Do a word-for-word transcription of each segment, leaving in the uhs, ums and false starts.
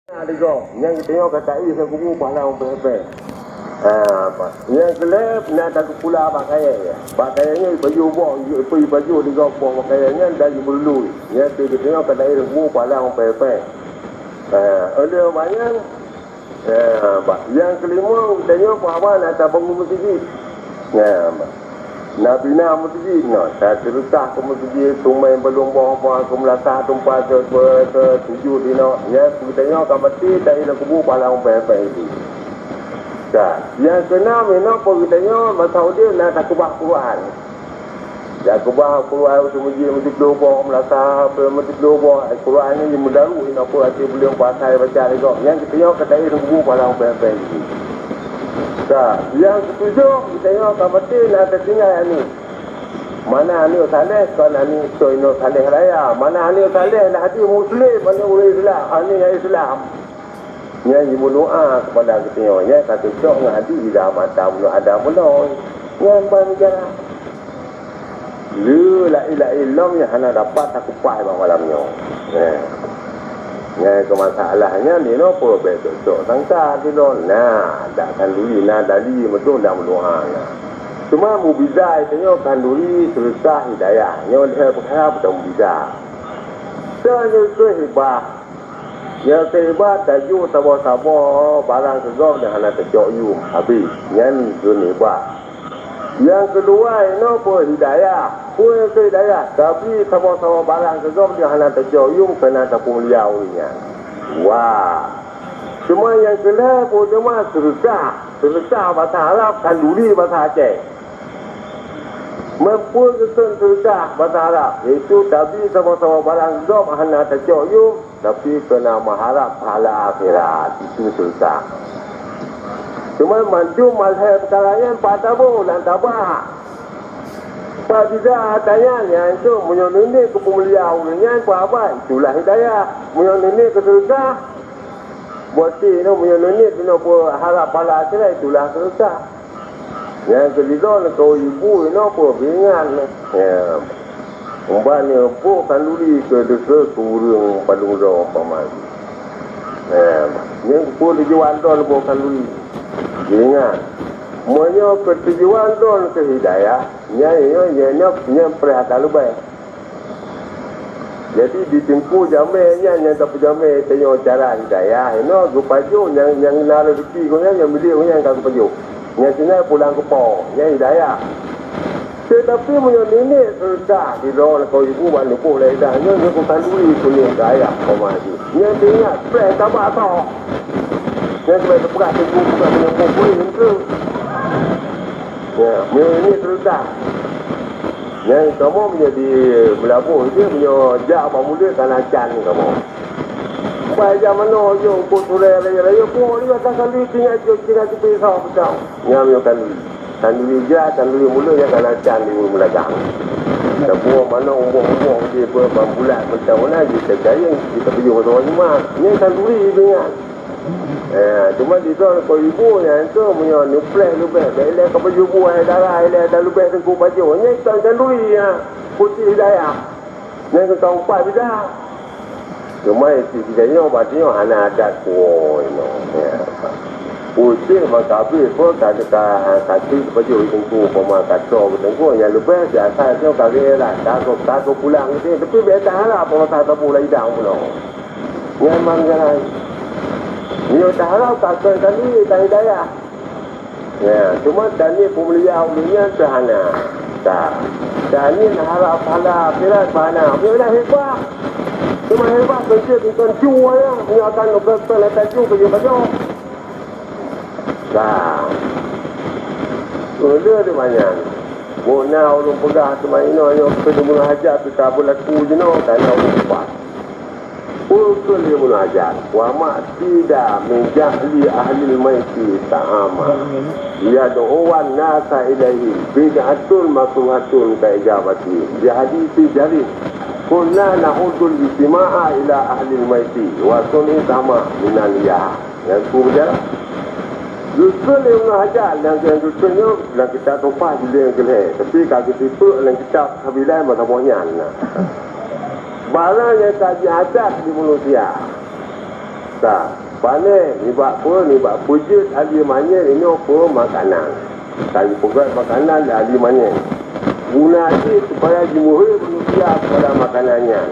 Na di gob, nyang geutanyoe ka taéh lam kubu pahala ureuëng péng-péng. Ha, nyang keulhèe na takeupula bak kayèe. Bak kayèe nyoe jipajoh boh, jipajoh di gob boh bak kayèe nyan dan jimeurului. Nyan pih geutanyoe ka taéh lam kubu pahala ureuëng péng-péng. Ha, óh lheueh nyan, ha, bak nyang keulimong geutanyoe peuhaba na tabangun meuseujid. Nyan, Nabi na meuseujid nyoe, taseudeukah keu meuseujid, teumé balong boh-boh keu meulasah teumpat keu, keu, keu sujud inoe, nyan geutanyoe ka maté taéh lam kubu pahala ureuëng péng-péng itu. Ka, nyang keunam inoe peue geutanyoe masa udeb na takeubah Quran. Takeubah Quran untuk meuseujid meusiploh boh, meulasah meusi-, meusiploh boh, Quran nyan jimeularu inoe peue até buleuen puasa baca lé gob. Nyan geutanyoe ka taéh lam kubu pahala ureuëng péng-péng itu. Ka, nyang keutujoh geutanyoe ka maté na tatinggai aneuk. Mana aneuk saleh kon aneuk soe inoe saleh raya. Mana aneuk saleh lah di muslim, aneuk ureuëng Islam, aneuk nyang Islam. Nyan jimeudoá keupada geutanyoe, nyan ka cocok ngon hadis, "Idza mata ibnu Adam bunoe." Nyan ban jalan. Le laén-laén lom nyang hana dapat takupas bak malam nyoe. Nyan. Nyan keu masalah nyan, di noe peue bèk cocok sangka di lôn. Na, dak khanduri, na dali meudoh dan meudoá na. Cuma mubizai tanyoe khanduri seureusah hidayah. Nyoe lhèe peukara beutôi mubizai. Tanyoe keu hibah. Nyang keu hibah tajok saboh-saboh barang keu gob dan hana tacok yum. Habéh. Nyan keu hibah. Nyang keudua inoe peue hidayah. Peue nyang keu hidayah? Tabri saboh-saboh barang keu gob nyang hana tacok yum keu na tapeumulia ureuëng nyan. Wah. Cuma nyang keulhèe peue teuma seureusah. Seureusah basa Arab khanduri basa Aceh. Meunyoe geukheun seureusah basa Arab, yaitu tabri saboh-saboh barang keu gob hana tacok yum, tapi keu na meuharab pahala akhirat, itu seureusah. Teuma mandum lhèe peukara nyan pat taboh lam tabah. Pat bida ata nyan, nyan cok meunyoe neuneuk keu peumulia ureuëng nyan peuhabai, itulah hidayah. Meunyoe neuneuk keu seureusah, berarti inoe meunyoe neuneuk keunoe peuharab pahala akhirat, itulah seureusah. Nyang keu lidong keu ibu inoe peuh beuingat. Ya. Umbak nyoe boh khanduri keu deukeu keu ureuëng padum droe umpama jih. Nyan, nyan keupeue tujuan droe boh khanduri. Ingat, meunyoe keu tujuan droe keu hidayah, nyan, nyan, nyan, nyan preh ata leubeh. Jadi, di teungku jamé nyan nyang tapeujamé tanyoe cara hidayah, inoe geupajoh nyang, nyang na rezeki geuh nyan, nyang milék geuh nyan ka geupajoh. Nyang tinggai pulang keu Po, nyan hidayah. Teutapi meunyoe niniek seureusah sidroe lakoe ibu ban leupah lé idang nyoe, nyoe keu khanduri keuneuk keu ayah koma jih. Nyan teuingat preh tabak toh. Nyan keubiet teupeugah teungku, peugah meunyoe peue keuneuk. Ya, meunyoe niniek seureusah. Nyan kamoe meunyoe di Meulaboh, meunyoe jak bak mulod ka na can kamoe. Pai jak manoe jok, umpuk surée rayeuk-rayeuk, po lé ka kali tinggai jok, tinggai sipisah peucang. Nyan meunyoe kali. Khanduri jak, khanduri mulod nyang ka na can di ureuëng meulagang. Saboh manok umbong-umbong di beuet ban bulat mantong na jiteucayeng, jiteupeuyueng saboh nyoe mah. Nyan khanduri pih nyan. Eh, cuma di droe lakoe ibu nyan tu meunyoe neupleh leubeh, bèk ilèe ka pajoh buah dara, ilèe dan leubeh teungku pajoh. Nyan kon khanduri nyan, putéh dayah. Nyan keu ka umpat bida. Cuma isi geutanyoe bak tanyoe hana adat kuwoe inoe. Ya. Pucéh mangkabi pun ka, ka, ka cit pajoh teungku, poma ka soe teungku, nyang leubeh biasa nyoe ka geuilat, ka, ka, ka pulang geutanyoe, tapi bèk taharap poma ka saboh lam idang bunoe. Nyan memang jalan. Nyoe taharap ka keu kami ka hidayah. Ya, cuma taniet peumulia ulôn nyan teuhana. Ka. Taniet harap pahala akhirat bak hana. Meunyoe na hebat. Cuma hebat keu jeuet bukan cue ya. Meunyoe akan bukan, bukan akan cue keu jeuet bajoe. Ka. Ulôn di banyan. Buet na ulôn peugah teuma inoe nyoe keu deungon hajat teuka beulaku jinoe kana ulôn kupat. Peue keuh lé munajat, wa ma'tida min ja'li ahlil maiti ta'ama. Yad'uwan nasa ilaihi bid'atun makruhatun ka ijabati. Di hadis Jarir, kunna na'udul ijtima'a ila ahlil maiti wa sun'i sama minal ya. Nyang ku beujalan. Geukheun lé munajat nyang geukheun nyoe lam kitab Tuhfah jilid keulhèe, tapi ka geutipeu lam kitab Sabilai masa boh nyan na. Barang nyang ka jiadat di manusia. Ka, pané nibak peue? Nibak peujeuet ahli manyét inoe peue? Makanan. Ka jipeugét makanan lé ahli manyét. Guna jih supaya jimeurhei manusia keupada makanan nyan.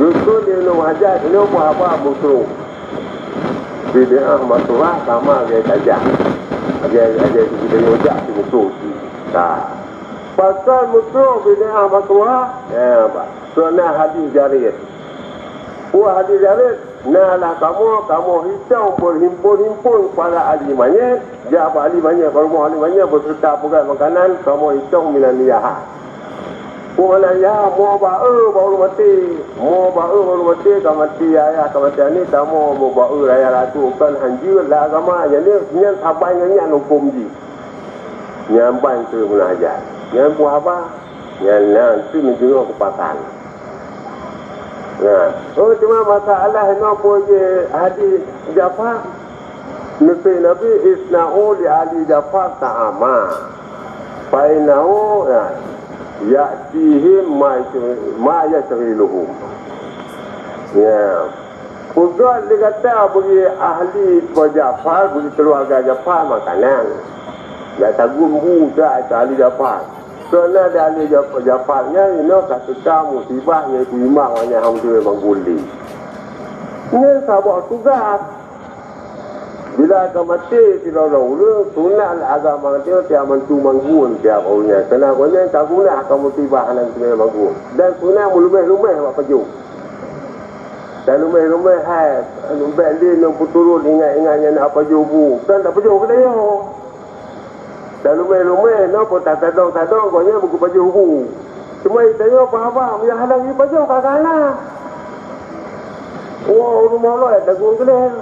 Geukheun lé Ibnu Hajar inoe peue haba? Meutrok. Bid'ah makruhah sama lagèe tajam. Lagèe, lagèe geutanyoe jak simusoh cit. Ka. Pakon meutrok bid'ah makruhah? Ya, bah. Keureuna hadis Jarir. Peue hadis Jarir? Nah lah kamoe, kamoe hitông beuhimpon-himpon para ahli manyét, jak bak ahli manyét, bak rumoh ahli manyét beuseureuta peugah makanan, kamoe hitông minan niyaha. Peue makna niyaha? Mo ba-e bak ureueng maté. Mo ba-e bak ureueng maté, ka maté ayah, ka maté aneuk, tamoe mo ba-e raya ratu, kon hanjeuet lam agama, jadi nyan saban ngon nyan huköm jih. Nyan ban keu Ibnu Hajar. Nyan peue haba? Nyan, nyan tu neudeungoe kupasan. Nah, oh, cuma masalah inoe peue jih hadis Jafar? Neuseuh Nabi, "Isna'u li ali Jafar ta'ama. Fa innahu, ya, ya'tihim ma, ma yasyghiluhum." Ya. Peugah lé gata bagi ahli Jafar, bagi keuluwarga Jafar makanan. Dak taguen bu dak ahli Jafar. Keureuna di ahli Jaf-, Jafar nyan inoe ka teuka musibah, yaitu iman awaknyan hana meuteumé mangguli. Nyan saboh tugaih. Bila ka maté sidroe-droe ureueng, sunat agama geutanyoe tiap mantu mangguen tiap ureueng nyan. Keureuna gobnyan ka gunah ka musibah hana meuteumé mangguen. Dan sunat meuluméh-luméh bak pajoh. Dan luméh-luméh hai, bèk lé nyoe peuturot ingat-ingat nyan na pajoh bu. Kan tapajoh geutanyoe. Dan luméh-luméh nyoe peutatadong-tadong gobnyan beupajoh bu. Cuma geutanyoe paham-paham, nyang hana geupajoh ka kana. Oh, rumoh lôn tagung keudeh.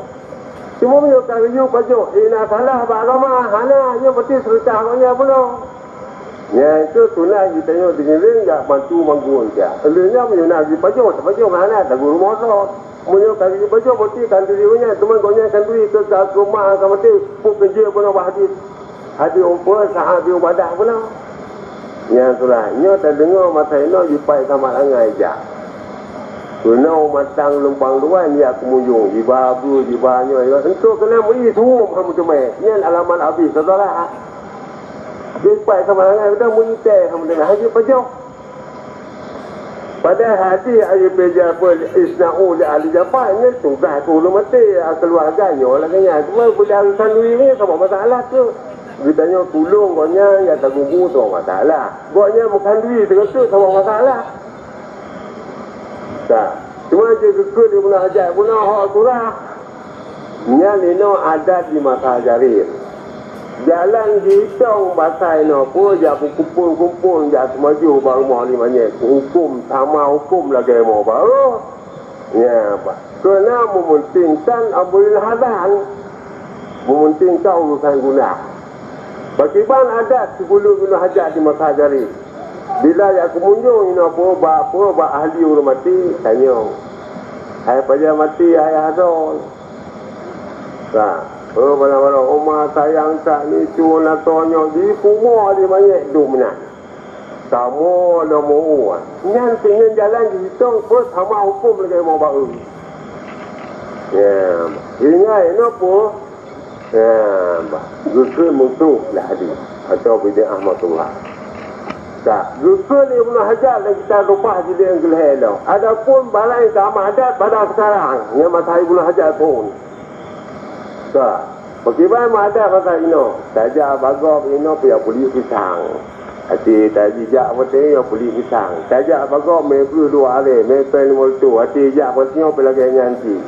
Cuma meunyoe ka geuyue pajoh, eh, na salah bak agama, hana, nyoe peuti seureutah gobnyan bunoe. Nyan keuh sunat geutanyoe deungon jak bantu mangguen jak. Lheueh nyan meunyoe na geupajoh, tapajoh hana, tagung rumoh droe. Meunyoe ka geupajoh, berarti khanduri gobnyan, teuma gobnyan khanduri keu ka keumah ka maté, peue keujeuet bunoe bak hadis. Hadis umpama saat di ibadah bunoe. Nyan surah nyoe tadeungoe masa inoe jipai sama angai jak. Keunoe matang lumpang luwan jak keumuyong, jiba bu, jiba nyoe, jiba. Entok keunan meuié suwom hana meuteumé. Nyan alamat abéh, syedara. Jipai sama angai, udah meuitai hana meuteumé, hana jipajoh. Padahai hadis ayat peue, "Isna'u li ali Jafar," nyan tugaih keu ureueng maté, keuluwarga nyoe lagèe nyan. Cuma beudalam khanduri nyoe saboh masalah tu. Geutanyoe tulông gobnyan nyang tagubu saboh masalah. Gobnyan meukhanduri sigoe teuk saboh masalah. Ka. Cuma jih geukheun di Ibnu Hajar, bunoe hok surah. Nyan inoe adat di masa Jarir. Jalan jitong basa inoe peue jak beukumpol-kumpol jak seumajoh bak rumoh lima nyet, huköm sama huköm lagèe mo barôh. Nya, bah. Keureuna meumeuntengkan amrul hadan, meumeuntengkan urusan gunah. Pakriban adat sigohlom Ibnu Hajar di masa Jarir. Bila jak keumunjong inoe peue bak, peue bak ahli ureueng maté, tanyong, "Hai pajan maté ayah droe?" Ka, "Oh, bala-bala, oma sayang that ni cuma na tanyoe di pumoe di manyét dum nyan." Kamoe lom meu'ue. Nyan keuh nyan jalan jitong peue sama huköm lagèe mo barôh. Ya, ingat inoe peue? Ya, bah, geukheun meutrôh lah hadis atau bid'ah makruhah. Ka, geukheun Ibnu Hajar dan kita lupa jidéh nyang keulhèe lom. Adapun barang nyang ka amat adat pada sekarang, nyan masa Ibnu Hajar phôn. Ka, pakriban adat masa inoe, tajak bak gob inoe pih jak peuliek pisang. Até tajijak watèe nyoe peuliek pisang. Tajak bak gob mè breuh dua arè, mè pèng limong reutôh. Até jak watèe nyoe pih lagèe nyan cit.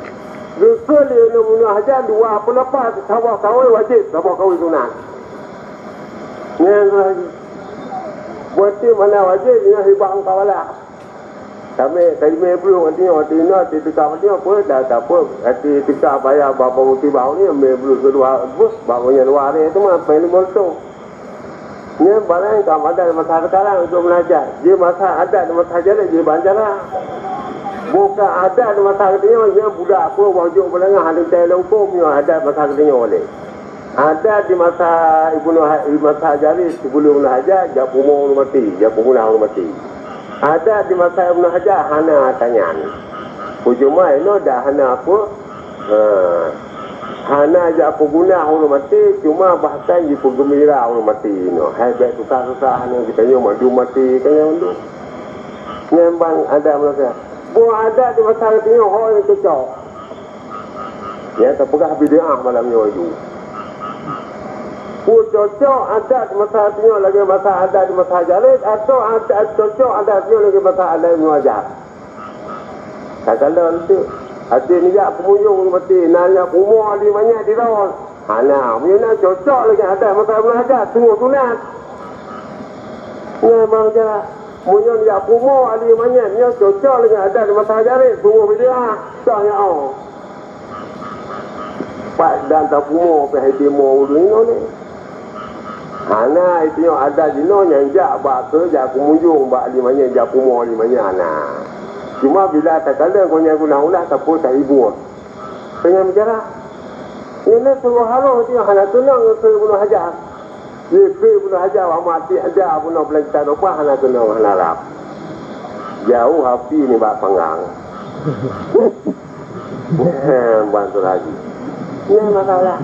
Geukheun lé Ibnu Hajar dua peuleupah saboh kawé wajéb, saboh kawé sunat. Nyan lagèe. Watèe mana wajéb, nyan hibah meukawalah. Samè, samè breuh watèe nyoe, watèe nyoe, watèe teuka watèe nyoe, peue dah, dah peue, watèe teuka payah bak peunguti bak ureueng, mè breuh keudua, beuh, bak ureueng nyan dua arè teuma, pèng limong reutôh. Nyan barang ka adat masa sekarang untuk meunajat. Di masa adat, di masa jalan, di banjaran. Bukan adat di masa geutanyoe, nyan budak peue, wajok beulangah, hana teuntèe lé huköm, nyoe adat masa geutanyoe lé. Adat di masa Ibnu Ha-, di masa Jarir sigohlom Ibnu Hajar, jak pumoe ureueng maté, jak peumulah ureueng maté. Adat di masa Ibnu Hajar hana ata nyan. Peue cuma inoe dak hana peue, Ha. Hana jak peuguna ureuëng maté, cuma bahkan jipeugeumbira ureuëng maté inoe. Hai bék susah-susah nyoe, geutanyoe mandum maté, ka nyan mandum. Nyan ban adat manusia. Boh adat di masa geutanyoe ho nyang cocok. Nyang tapeugah bid'ah malam nyoe ju. Peue cocok adat di masa geutanyoe lagée masa adat di masa Hajar Aswad, atawa adat cocok adat nyoe lagée masa adat Ibnu Hajar? Takalon teuk, até neujak keumunjong ureuëng maté, na jak pumoe ahli manyét di laôt. Hana, meunyoe na cocok lagée adat masa Ibnu Hajar, sunggoh sunat. Nyan bang jarak. Meunyoe jak pumoe ahli manyét, nyoe cocok lagée adat masa Hajar Aswad, sunggoh bid'ah. Soh nyoe. Pat dan tapumoe pih hai timoe ureuëng inong nyoe. Hana, itu nyoe adat jinoe nyang jak bak keu jak keumunjong bak ahli manyét, jak pumoe ahli manyét hana. Cuma bila takalon gobnyan geulah ulah sapeue tahibur. Peunyan bicara. Nyoe na suruh harôh dia hana keunong keu Ibnu Hajar. Ye keu Ibnu Hajar amat ti ada bunoe peulantang rupa hana keunong hana rab. Jauh api nibak panggang. Bantu lagi. Nyan masalah.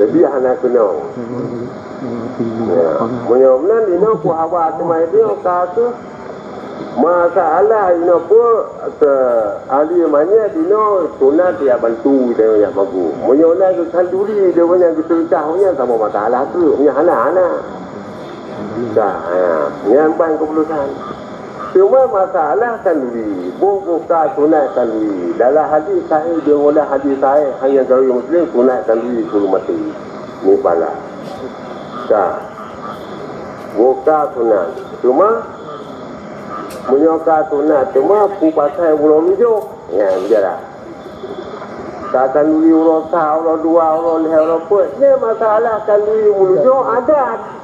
Jadi hana keunong. Ya. Meunyoe meunan inoe ku haba teuma itu ka tu. Masalah inoe pun ke ahli manyét inoe sunat ya bantu dia yak magu. Meunyoe na geukhanduri dia banyak geuseureucah nyan sama masalah tu. Nyan hana hana. Dah, ha, nyan ban keputusan. Cuma masalah kanduri, boh buka sunat kanduri. Dalam hadis sahih, dia mula hadis sahih, hanya gawe Muslim, sunat kanduri suruh mati. Ni pala. Dah. Buka sunat. Cuma, meunyoe ka sunat, cuma pu pasai uroe lujoh. Nyan, biarlah. Ka kanduri uroe sa, uroe dua, uroe lhée, uroe peuet. Nyan masalah kanduri meulujoh adat.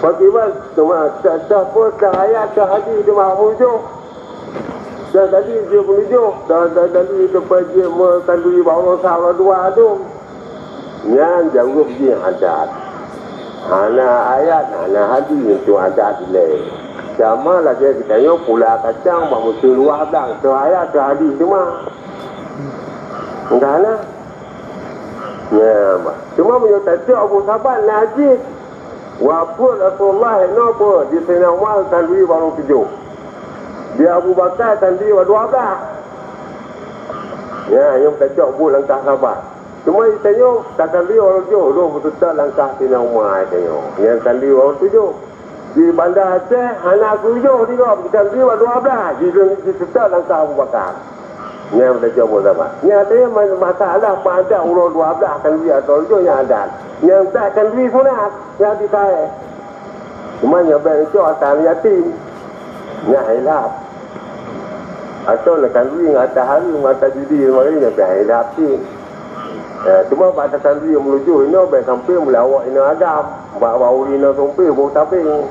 Pakiban teuma cah-cah pun cah ayat cah hadis teuma meulujoh. Cah tadi dia meulujoh, dah, dah tadi teumpat jeuet meukanduri bak uroe sa, uroe dua tu. Nyan jaweueb jih adat. Hana ayat, hana hadis, itu adat ilée. Sama lagée geutanyoe pula kacang bak musim luwah blang, teuh ayat, teuh hadis teuma. Enggak hana. Nyan, bah. Cuma meunyoe tacok Abu Sabat na jih. Wafeuet Rasulullah inoe peuet, di Saidina Umar kanduri baru tujoh. Di Abu Bakar kanduri baru dua blah. Nyan, nyang tacok buet langkah sahabat. Cuma di tanyoe, takanduri baru tujoh, roh beuteutak langkah Saidina Umar tanyoe. Nyang kanduri baru tujoh. Di Banda Aceh hana keujôh di gob, geutanggui bak dua blaih, ji-, jiseutôt langkah Abu Bakar. Nyang teujoh buet sabat. Nyang teuh ma-, masalah pada uroe dua blaih kandui atau tujoh nyang adat. Nyang that kandui sunat, nyang dikai. Cuma nyang bèk neucok ata yatim. Nyang hilaf. Atau neukandui ngon ata hareuem, ngon ata judi, ngon nyang bèk hilaf cit. Eh, teuma bak takandui meulujoh inoe bèk sampoe meulawok inoe agam. Bak, bak ureueng inong sumpéh boh tabeng.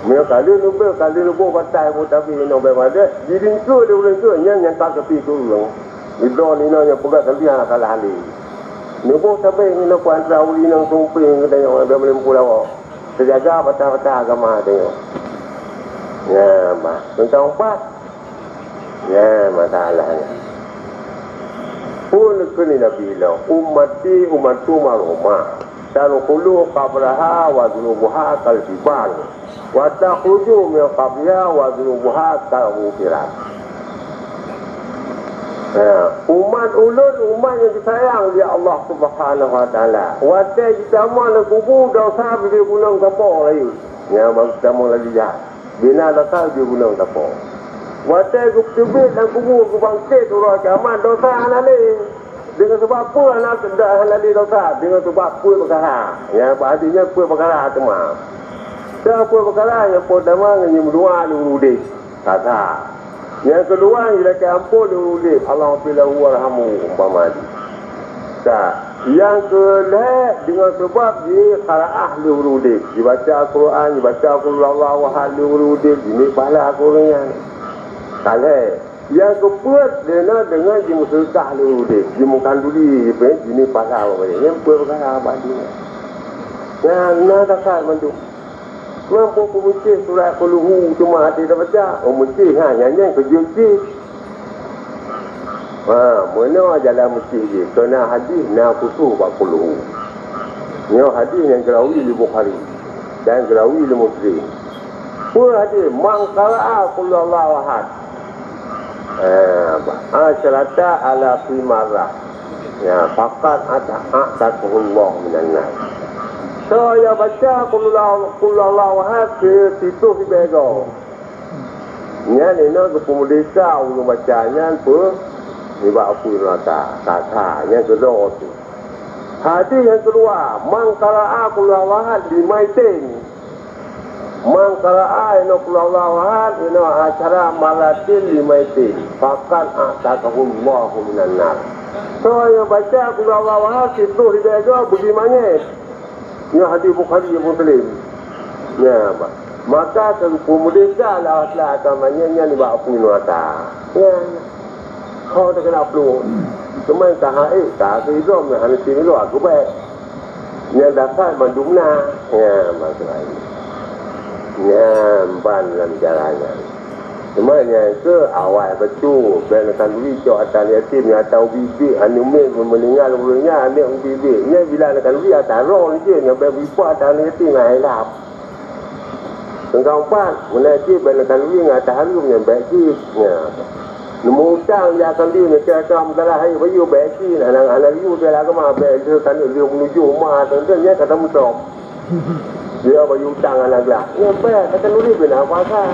Meunyoe ka lheueh neubeuet, ka lheueh neuboh batai boh tabeng inong bèk madet, jiringkue lé ureueng keu nyan nyang ka geupi keu ureueng. Sidroe inong nyang peugah sabé hana salah lé. Neuboh tabeng inong keu antara ureueng inong sumpéh ngon geutanyoe bèk meulimpôh lawok. Teujaga bata-bata agama tanyoe. Nyan bah. Teuntang upat. Nyan masalah nyan. Peue neukheun lé Nabi lom, "Ummati ummatun marhumah, tadkhulu qabraha wa dzunubuha kal jibal, wa takhruju min qabriha wa dzunubuha kal ghufirat." Ha, umat ulôn, umat nyang disayang lé Allah Subhanahu wa Taala. Watèe jitamong lam kubu, desya bibie gunong sapo rayeuk. Nyang baru tamong lagi jahat. Bina desya bibie gunong sapo. Watèe geuteubiet lam kubu, geubangket uroe kiamat, desya hana lé. Deungon sabab peue hana, hana lé desya? Deungon sabab peuet peukara. Nyang bak hadis nyan peuet peukara teuma. Soe peuet peukara? Nyang peurtama ngon nyang meudua lé ureueng udeb. Ka, ka. Nyang keudua, jilakèe ampôn lé ureueng udeb, "Allahummaghfir lahu warhamhu," umpama jih. Ka. Nyang keulhèe, deungon sabab jiqaraah lé ureueng udeb, jibaca Al-Quran, jibaca Qul huwallahu ahad lé ureueng udeb, jimiet pahala keu ureueng nyan. Ka lhèe. Nyang keupeuet, deungon, deungon jimeuseudeukah lé ureueng udeb, jimeukanduri, jimiet pahala bak ureueng nyan. Nyan peuet peukara bak dunia. Nyan na zakat mandum. Nyan peue peumeucéh surat Qul Hu teuma hase tabaca? Oh, meucéh, ha, nyan, nyan keujeuet cit. Ha, meunoe jalan meucéh jih. Keu na hadih, na khusus bak Qul Hu. Nyoe hadih nyang geurawi lé Bukhari dan geurawi lé Muslim. Peue hadih? Man qara'a Qul Huwallahu Ahad, eh, asyrata alafi marrah. Ya, faqad ata-, a'taqahullahu minan nar. Soe nyang baca Qul Huwallahu, Qul Huwallahu Ahad, si-, siplôh ribèe goe. Nyan inoe geupeumerdeka ureueng baca nyan peue? Nibak apui neuraka. Ka-ka, nyan keudroe tu. Hadih nyang keudua, man qara'a Qul Huwallahu Ahad limaitin. Man qara'a inoe Qul Huwallahu Ahad, inoe asyra marratin limaitin, faqad a'taqahullahu minan nar. Soe nyang baca Qul Huwallahu Ahad siplôh ribèe goe, beugimanyét. Nyoe hadih Bukhari ngon Muslim. Nyan, bah. Maka keu peumerdeka lah, lah agama nyan, nyan nibak apui neuraka. Nyan. Ho teukeuna plueng. Teuma ka hai, ka keudroe meuhana tiep nyoe aku bèk. Nyang dasar mandum na. Nyan, masalah nyan. Nyan ban lam jalan nyan. Teuma nyan keuh awai beutôi, bèk neukanduri cok ata yatim nyang ata ubit-ubit, aneuk miet meuninggai ureueng nyan, aneuk ubit-ubit. Nyan bila neukanduri ata roh jih, nyan bèk beuipa ata aneuk yatim nyan ilap. Teungkang pat, meunan cit bèk neukanduri ngon ata hareuem nyan bèk cit. Nyan. Neumeu utang jak kanduri, neukira-kira meusalah hai bayeue bèk cit, hana, hana geuyue bèk agama, bèk lheueh kanduri lheueh meunujôh ma, teuntèe nyan ka tamusok. Dia bagi utang aneuk glah. Nyan bèk, kata nuri bina puasa.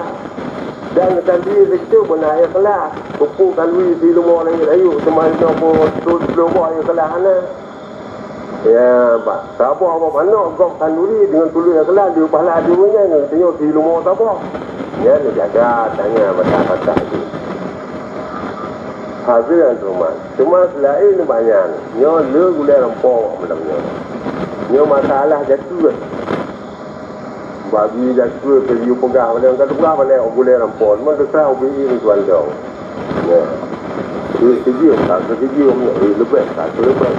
Dan kanduri situ beuna ikhlas. Kupu kanduri si leumo layu-layu, teuma inoe pun tu leumo ikhlas hana. Ya, bah, saboh awak manok gob kanduri dengan tulus ikhlas, di pahala di dunia ni, tengok si leumo saboh. Nyan neujaga tangan mata-mata tu. Hadirin terhormat. Teuma seulaén nibak nyan, nyoe le gulèe rampo malam nyoe. Nyoe masalah jakeuet. Bagi jakeuet keu yue peugah, bak lé ka teupeugah bak lé gulèe rampo. Teuma teuka ubé i meutuan dong. Ya. Duit sijeuem ka keu sijeuem, duit leubeh ka keu leubeh.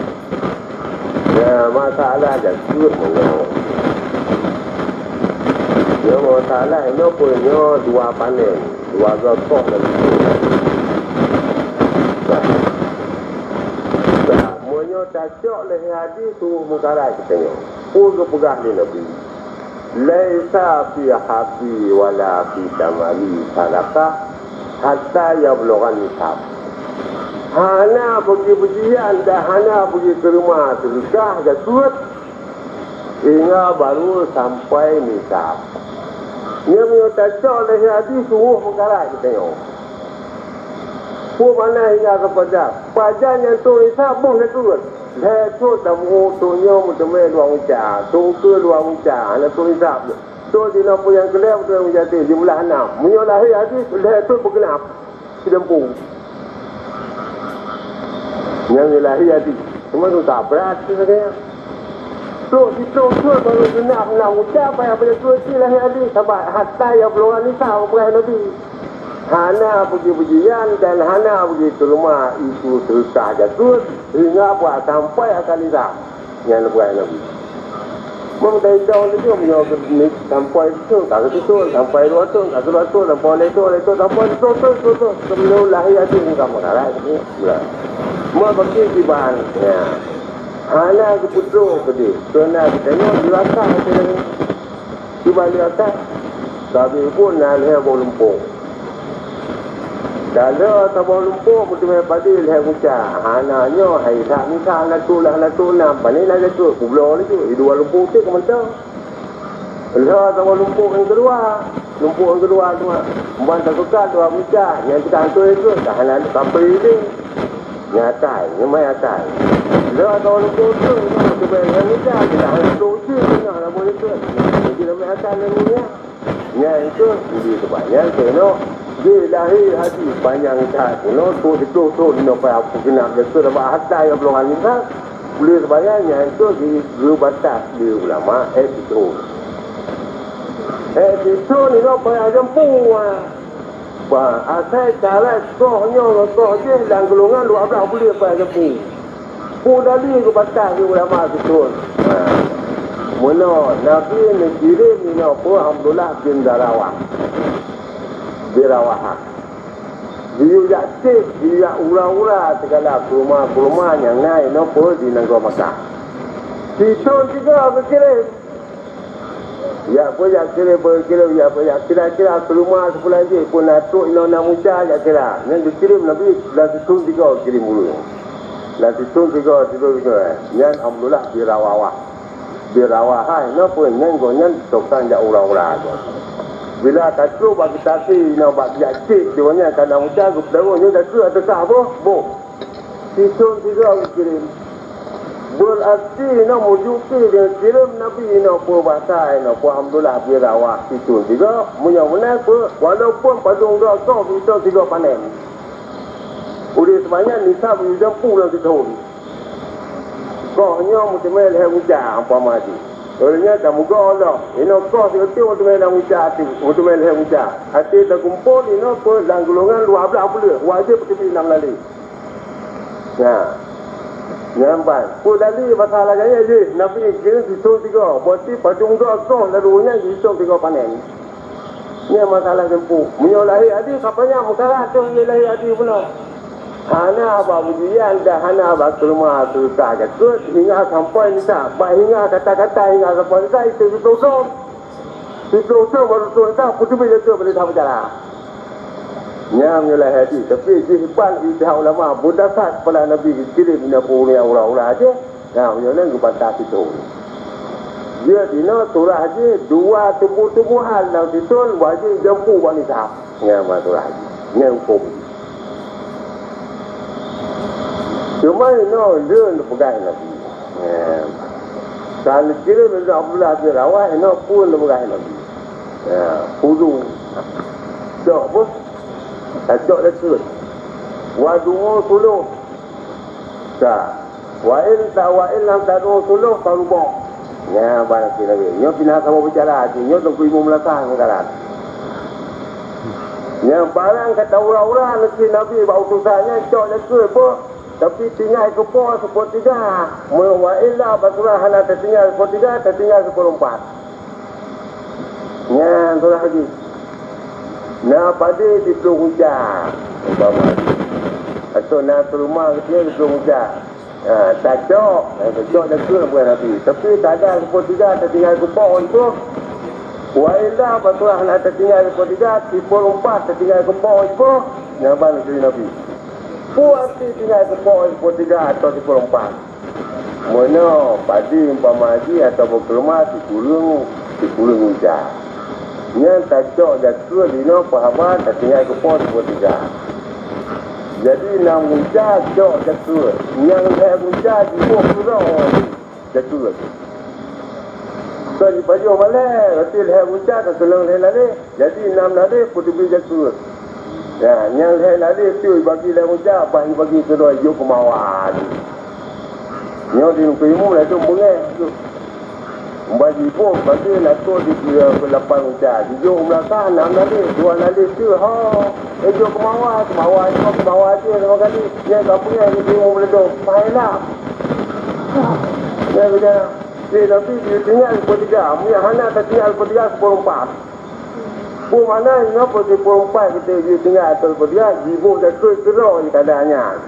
Ya, masalah jakeuet meunyoe. Nyoe masalah nyoe peue nyoe dua panen, dua goe koh lagèe nyoe. Nah. Nah, meunyoe tacok lé hadis tuwoh meukarat geutanyoe. Peue geupeugah lé Nabi? "Laisa fi habbi wala fi tamari sadaqah hatta yablughan nisab." Hana bagi pujian dan hana bagi keureuman seudeukah jakeuet hingga baru sampai nisab. Nyan meunyoe tacok lé hadis tuwoh meukarat geutanyoe. Peue makna hingga sampai nisab? Pajan nyang trok nisab boh jakeuet. Lhèe trok tamu'oh, trok nyoe meuteumé dua uca, trok ukeue dua uca, hana trok nisab. Trok jinoe peue nyang keu lhèe meuteumé meujaté, jumlah nam. Meunyoe lahé hadis, lhèe trok beugeunap. Sidampu. Nyang lahé hadis. Cuma tu tak brat tu saja. Trok sitrok trok baru geunap nam uca, payah pada trok si lahé hadis. Sabab hatta yablughan nisab, peugah Nabi. Hana bagi pujian dan hana bagi keureuman itu seudeukah jakeuet hingga buat sampai akan nisab. Nyan buat Nabi. Meunyoe dari tahun tu, meunyoe ke ni sampai tu, ka ke situ, sampai dua tu, ka ke dua tu, sampai lhèe tu, lhèe tu, sampai tu, tu, tu, tu, sebelum lahé hati ni kamu dah lah, gitu. Meuh bagi kiban, ya. Hana geupeutrok keudeh, keu na geutanyoe jeulakan keu Sibak lé atas, sabe pun na lhèe boh lumpok. Dalam saboh lumpok meuteumé padé lhèe uca. Hana nyoe hai that misal na tu lah na tu nam. Pane na jakeue kubloe laju. Di dua lumpok tu keumeuntoe. Lhèe saboh lumpok nyang keudua. Lumpok nyang keudua tu. Ban teuka dua uca. Nyang teuka tu itu. Dah hana sampai itu. Nyatai, nyamai akai. Lheueh ateueh leukoe tu, teubai ngon ija, kita hantu cit, nah, lam mulut tu. Jadi, lam akai lam dunia. Nyan itu, jadi sebanyak tu, no. Di lahé hati panjang that, no, tu, tu, tu, no, pai apa kena, dia tu, dapat harta yang belum halal, kan? Boleh sebanyak, nyan itu, di, di batas, di ulama, eh, itu. Eh, itu, ni, no, pai jampu, ah. Bah, asai cara koh nyoe ngon koh jih lam golongan dua blah buleuen pai sapu. Peue dalil geubatas di ulama sithon. Ha. Meunoe Nabi neukirém inoe peue Abdullah bin Rawah, bin Rawahah. Jiyue jak cék, jiyue jak ura-ura sigala keureuma-keureuma nyang na inoe peue di nanggroe Makkah. Sithôn sigoe geukirém. Jak peue jak kirém, peue kirém, jak peue jak kira-kira keureuma seupulan jih peue na trok inoe na muca jak kira. Nyan geukirém Nabi dan sithôn sigoe geukirém ureuëng. Dan sithôn sigoe, sithôn sigoe. Nyan Abdullah bin Rawawah. Bin Rawahah inoe peue nyan gobnyan tokang jak ura-ura gobnyan. Bila ka trok bak geutasi inoe bak jak cék di gobnyan ka na muca geupeudeuh nyoe ka keu ateueh boh, boh. Sithôn sigoe geukirém. Beurati inoe meujuki deungon kirém Nabi inoe peue basa inoe peue Abdullah bin Rawah sithôn sigoe. Meunyoe meunan peue, walaupun padum goe koh sithôn sigoe panen. Uleh seubanyak nisab meujampu lam sithôn. Koh nyoe meuteumé lhée muca umpama jih. Uleh nyan tameugoe Allah, inoe koh sigoe teuk meuteumé lam muca, meuteumé lhée muca. Até takumpol inoe peue lam golongan dua blaih buleuen, wajéb teubi nam lalé. Nah, nyan ban. Peue dalil masalah gaya jih, Nabi geukirém sithôn sigoe, berarti padum goe koh lalu nyan jihitông sigoe panen. Nyan masalah jeumpuk. Meunyoe lahé adi, ka panyang meukarat teuh jih lahé adi bunoe. Hana bak bujian dan hana bak keureuma seureutah jakeuet, hingga sampoe nisa, bak hingga kata-kata hingga sampoe nisa, itu sithôn. Sithôn baru sithôn nisa, peuteubiet jakeuet bak nisa beucara. Nyan meunyoe lahé adi, tapi jih ban ijtihad ulama, beudasar keupada Nabi geukirém inoe peue ureuëng ura-ura jih, nah, meunyoe nyan geubantah sithôn. Jeuet inoe surah jih dua tuboh-tubohan lam sithôn wajéb jampu bak nisab. Nyan ban surah jih. Nyan hukôm jih. Cuma inoe lé neupeugah Nabi. Nyan. Ka neukirém lé Abdullah bin Rawah inoe peue neupeugah Nabi. Ya, pulu. Cok beuh. Tacok dakeuet. Wa du'u suluh. Ka. Wa in ta, wa in lam tad'u suluh fa ruba'. Nyan ban keu Nabi. Nyoe pih na saboh bicara, nyoe Teungku Imum Meunasah meukarat. Nyan barang ka taura-ura neukeu Nabi bak utosan nyan cok dakeuet beuh. Tapi tinggai keu po seupertiga. Meu wa illa bak surah hana tatinggai seupertiga, tatinggai seupeureumpah. Nyan surah lagi. Na padé siploh guca, umpama. Atau na keureuma geutinggai siploh guca. Ha, tacok, ha, tacok dakeuet buet Nabi. Tapi kada seupertiga tatinggai keu po itu. Wa illa bak surah hana tatinggai seupertiga, siploh rumpah tatinggai keu po itu. Nyan ban keu Nabi. Peue arti tinggai keu po siploh tiga atau siploh rumpah? Meunyoe padé umpama jih atawa keureuma sikureueng, sikureueng guca. Nyan tacok jakeuet inoe peuhaba tatinggai keu po siploh tiga. Jadi nam guca cok jakeuet, nyang lhée guca jiboh keudroe. Jakeuet. Kon jipajoh malée, roti lhée guca ka keunong lhée lalée. Jadi nam lalée peuteubiet jakeuet. Ya, nyang lhée lalée tu jibagi lhée guca, bah jibagi keudroe jok keu mawa tu. Nyoe di Teungku Imum laju beungéh tu. Bah jiboh bagi lakoe di lapan guca. Jijok u meulakah nam lalée, dua lalée tu ho. Eh, jok keu mawa, keu mawa nyoe, keu mawa jih sama kali. Nyang ka beungéh di Teungku Imum laju. Pahala. Nyang keu Lé Nabi geutinggai siploh tiga, meunyo hana tatinggai siploh tiga, siploh rumpah. Peue makna nyoe peue siploh rumpah geutinggai atau siploh tiga, jiboh dakeuet keudroe jikada nyan.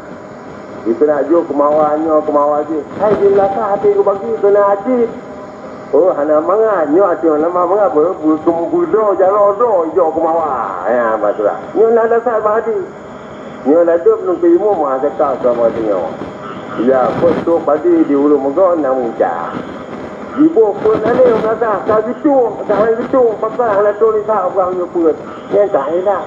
Jikeuneuk jok keu mawa nyoe, keu mawa jih. Hai jih meulakah até geubagi keu na até. Oh, hana mangat, nyoe até hana mangat, beu-, beu-, beudroe jaroe droe jok keu mawa. Ya, batua. Nyoe na dasar bak hadih. Nyoe ladôm Teungku Imum meuhasé ka sama singoh. Ya, peuet trok padé di Ulu Meugong na muca. Jiboh peuet lalé meunasah ka geucok, ka han geucok, pakon hana trok nisa ubah nyoe peuet. Nyan ka hilang.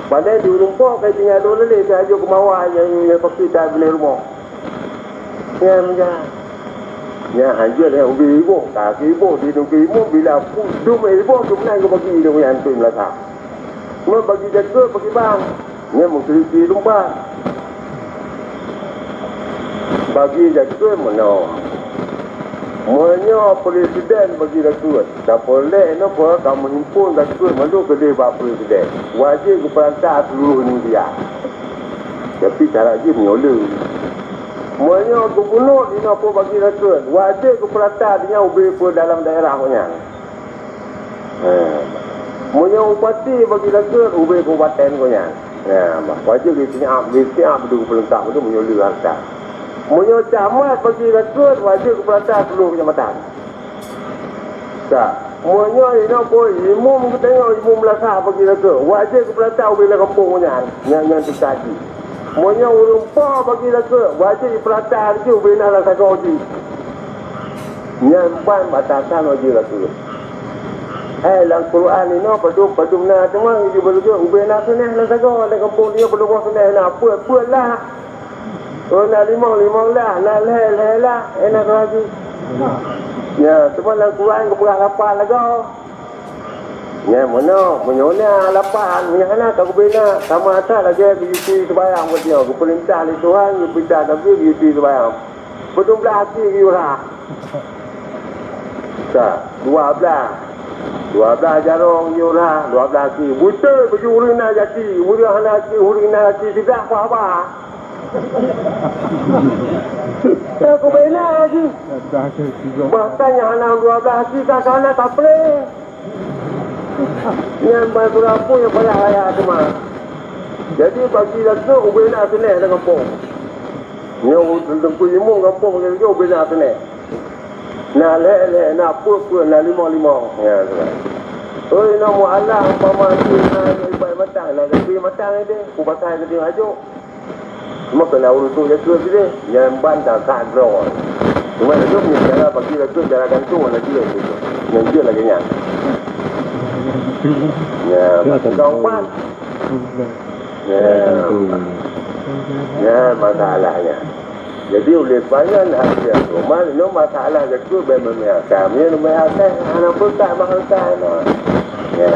Padahai di Ulu Mpok ka tinggai dua lalé ka jok keu mawa nyang, nyang pakri that binéh rumoh. Nyan meujan. Nyan hanjeuet nyang ubé iboh, ka iboh di Teungku Imum bila pu-, dum iboh tu meunan geubagi deungon nyang hantom meulasa. Cuma bagi jakeuet pakriban? Nyan meukeuti lumpah. Bagi jakeuet meunoe. Meunyoe presiden bagi jakeuet, tapeureulée inoe peue ka meuhimpon jakeuet mandum keudeh bak presiden. Wajéb geupeurintah seuluruh India. Tapi cara jih meunyoe le. Meunyoe gubunur inoe peubagi rakeut, wajéb geupeurata di nyan ubé peue dalam daerah gobnyan. Eh, meunyoe bupati bagi rakeut, ubé kabupaten gobnyan. Ya, wajéb geusiab, geusiab dulu peulengkap tu meunyoe le hareuta. Meunyoe camat bagi rakeut, wajéb geupeurata seluruh kecamatan. Ka. Meunyoe inoe peue imum geutanyoe, imum meunasah bagi rakeut, wajéb geupeurata ubé lam gampông nyan, nyang, nyang teuka jih. Meunyoe ureuëng po bagi rakeut, wajéb jipeurata jih ubé na lam sagoe jih. Nyan ban batasan wajéb rakeut. Hai lam Quran inoe padum, padum na teuma jih bagi rakeut, ubé na seuneh lam sagoe, lam gampông nyoe padum boh seuneh na, peuet, peuet lah. Oh, na limong, limong lah, na lhèe, lhèe lah, eh, na dua jih. Ya, teuma lam Quran geupeugah lapan lagoe. Nyan meunoe, meunyoe na lapan, meunyoe hana ka geubina, sama that lagèe geuyue turi seumayang buet nyoe, geupeurintah lé Tuhan, geupeurintah Nabi geuyue turi seumayang. Padum blaih aki geuyue rhah. Ka, dua blaih. Dua blaih jarong geuyue rhah, dua blaih aki. Beutôi baju ureueng na jaki, ureueng hana aki, ureueng na aki, tidak apa-apa. Ka geubina lagi. Bahkan nyang hana dua blaih aki ka, ka hana kapreh. Nyan ban surah pun nyang payah raya teuma. Jadi bagi rakeut ubé na seuneh lam gampông. Nyoe teungku imum gampông bagi rakeut ubé na seuneh. Na lhèe-lhèe, na peuet-peuet, na limong-limong. Ya, tu. Oi, na mualaf umpama na ibai matang, na leubeh matang ideh, ku pasai geude ajo. Cuma keu na ureueng tu jakeue sideh, nyan ban that-that droe. Cuma laju nyan cara bagi rakeut cara gantung laju laju. Nyan jeuet lagèe nyan. Ya, masa kau ban. Ya. Ya, masalahnya. Jadi uleh banyan hati rumah, nyoe masalah jakeue bèk meumeuakal. Meunyoe meumeuakal, hana peukat mahal kai na. Ya.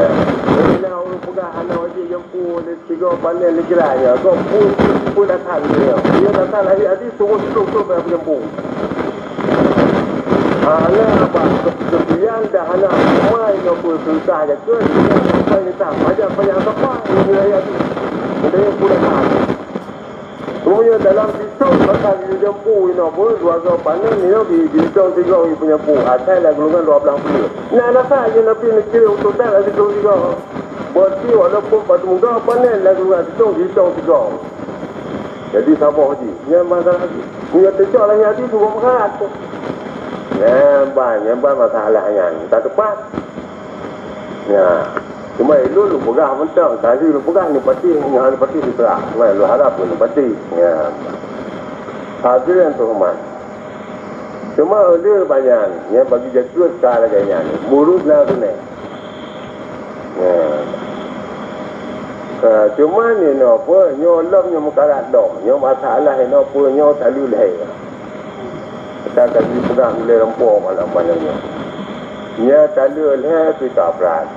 Jadi na ureueng peugah hana wajéb jampu lé Sigoe panen lé jrai nyoe, gob pun, pun akan nyoe. Dia akan lahé hadis turun beutôi-beutôi bak peujampu. Hana bak keubeudian dah hana amai nyoe pun susah jakeue, dia sampai nitah pajak-pajak sapai nyoe lahé hadis. Dia pun akan. Meunyoe dalam sitôh masa geuyue jampu inoe pun, dua goe panen nyoe di, di sitôh sigoe geuyue peujampu. Asai lam gulongan dua blaih puluh. Nah, na sa nyoe Nabi neukirém utosan lam sitôh sigoe. Berarti walaupun padum goe panen lam gulongan sitôh, di sitôh sigoe. Jadi saboh jih. Nyan masalah jih. Meunyoe teucok lam hadis, dua peukarat tu. Nyan ban, nyan ban masalah nyan. Ka teupat. Ya. Cuma ilôn lôn peugah mantong, tadi lôn peugah ni pasti, nyan pasti dipeugah. Cuma lôn harap pun pasti. Ya. Hadirin terhormat. Cuma uleh banyak, ya, bagi jakeue ka lagèe nyan. Murit na seuneh. Ya. Ka, cuma ni nyoe apa, nyoe lom nyoe meukarat dong. Nyoe masalah nyoe apa, nyoe talu lhèe. Ka, ka jipeugah ulèe lampôh malam-malam nyoe. Nyan taleuek lhèe pita brat.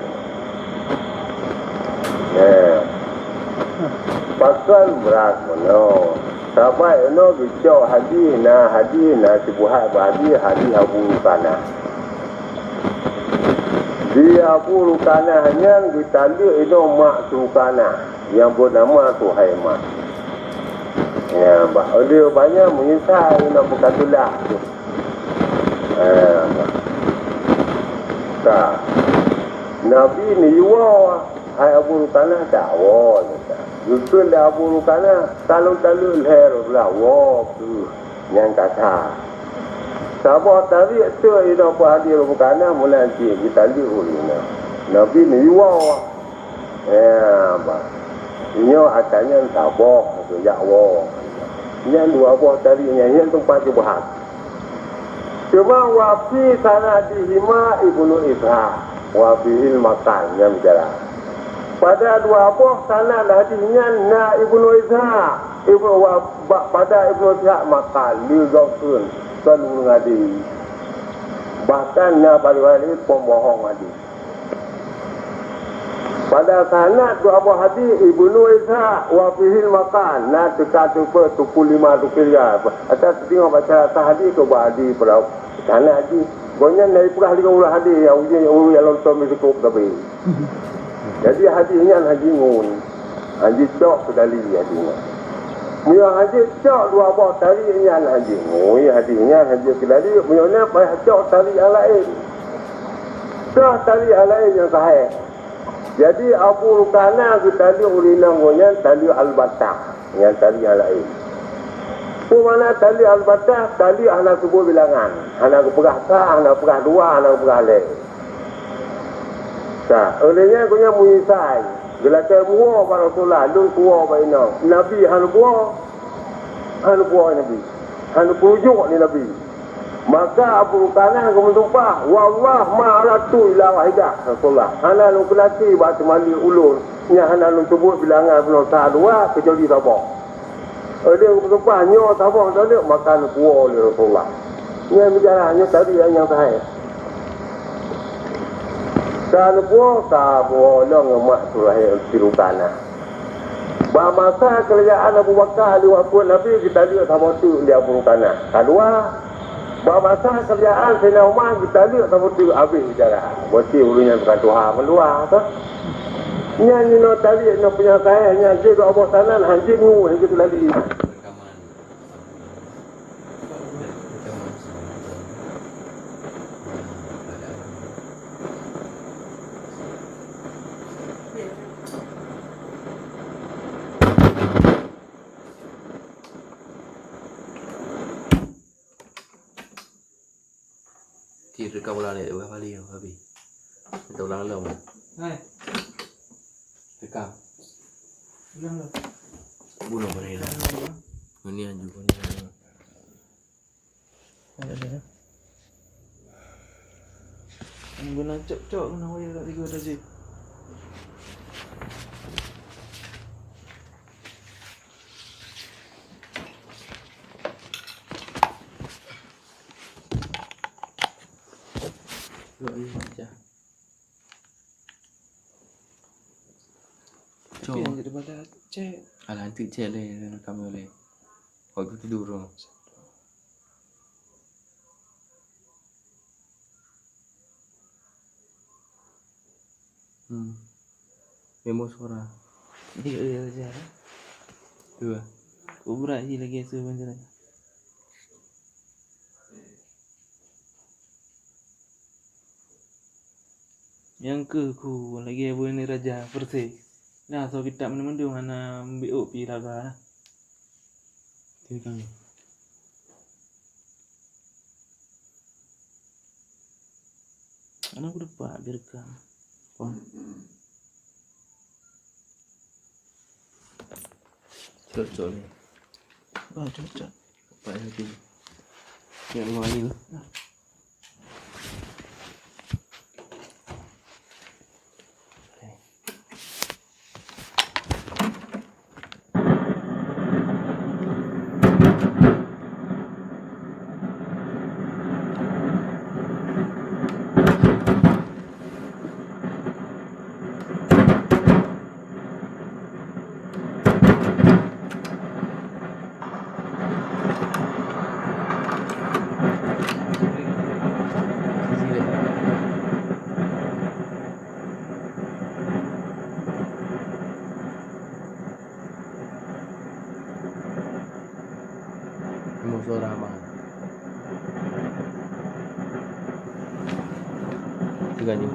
Nyan. Pakon brat meunoe? Saban inoe geucok hadih, na hadih, na sibuhat bak hadih, hadih Abu Rukanah. Di Abu Rukanah nyan geutaleuek inoe mak si Rukanah nyang beunama Suhaimah. Nyan, bah, ulèe banyak meunyeusai inoe beukatulah. Eh, ka. Nabi neuyue woe, hai Abu Rukanah, dak woe, kata. Geukheun lé Abu Rukanah, ka lôn taleuek lhèe Rasulullah, woe kheueh, nyan kata. Saboh tarék teuk inoe peuhadé Abu Rukanah, meunan cit geutaleuek ureueng nyan. Nabi neuyue woe. Ya, bah. Nyoe ata nyan saboh, geujak woe. Nyan dua boh tarék nyan, nyan teumpat syubhat. Cuma wa fi sanadihima Ibnu Ishaq, wa fihil maqal, nyan bicara. Pada dua boh sanad hadis nyan na Ibnu Ishaq, Ibnu wa, ba, pada Ibnu Ishaq maqal, leugaukon, kon ureueng adé. Bahkan na bak riwayat laén pembohong hadis. Pada sanad dua boh hadis Ibnu Ishaq wa fihil maqal, na teuka teupeu tukul lima tukul ya. Ata teutinggai baca hadis tu bah hadis pula sanad jih. Gobnyan dari peugah lima ureueng hadis nyang uji ureueng nyang lontom di sukop tapi. Jadi hadis nyan hadis ngun. Hadis cok keudali hadis nyan. Meunyoe hana jeuet cok dua boh tali nyan hana jeuet. Ngui hadis nyan hana jeuet keu tali, meunyoe na payah cok tali nyang laén. Cok tali nyang laén nyang sahih. Jadi Abu Rukana geutali ureueng inong geuh nyan tali al-batah, nyan tali nyang laén. Peue makna tali al-batah? Tali hana teubuet bilangan, hana geupeugah sa, hana geupeugah dua, hana geupeugah lhèe. Sa, 'oh lheueh nyan geuh nyan meunyeusai, geulakèe meuwoe bak Rasulullah, lôn kuwoe bak inong. Nabi hana kuwoe, hana kuwoe Nabi, hana peurujuk lé Nabi. Maka Abu Rukana geumeusumpah, "Wallah ma aradtu illa wahidah, Rasulullah. Hana lôn keunaki bak teumali ulôn nyang hana lôn teubuet bilangan bunoe sa dua keucuali saboh." Lheueh geumeusumpah nyoe saboh droeneuh, maka neukuwoe lé Rasulullah. Nyan meujarah, nyoe tadi nyang sahih. Ka neukuwoe, ka buwoe lom ngon mak Sulahi Sirukana. Bak masa keurajaan Abu Bakar di waktu Nabi, geutaleuek saboh teuk lé Abu Rukana. Ka dua, bak masa keurajaan Saidina Umar, geutaleuek saboh teuk, habéh bicara. Berarti ureueng nyan bukan tuha mandua, toh? Nyan jinoe taleuek ngon peunyatai, nyan jeuet dua boh sanan, hanjeuet ngu, hanjeuet lali. Cit, rekam ulang lé, dua kali habis. Kita ulang lom. Hai. Rekam. Ulang lom. Bunuh mana ini? Ini anju, ini anju. Ada, ada. Yang guna cok-cok, guna wayar kat tiga tadi. Cok ni, pecah. Tapi cok. Yang jadi pada cek. Alah, nanti cek leh, rekam leh. Waktu tidur tu. Hmm. Memo suara. Iya, iya, iya. Dua. Kubra hi lagi tu bencana. Nyang keuh ku lagèe bunoe raja Persia. Nah, soe kitab mandum-mandum hana meubiôk pi raga. Teuka. Hana kuteupeu direkam. Kon. Cocok ni. Oh, cocok. Pak Yati. Yang lima ni. Musoh Rahman. Tiga jam.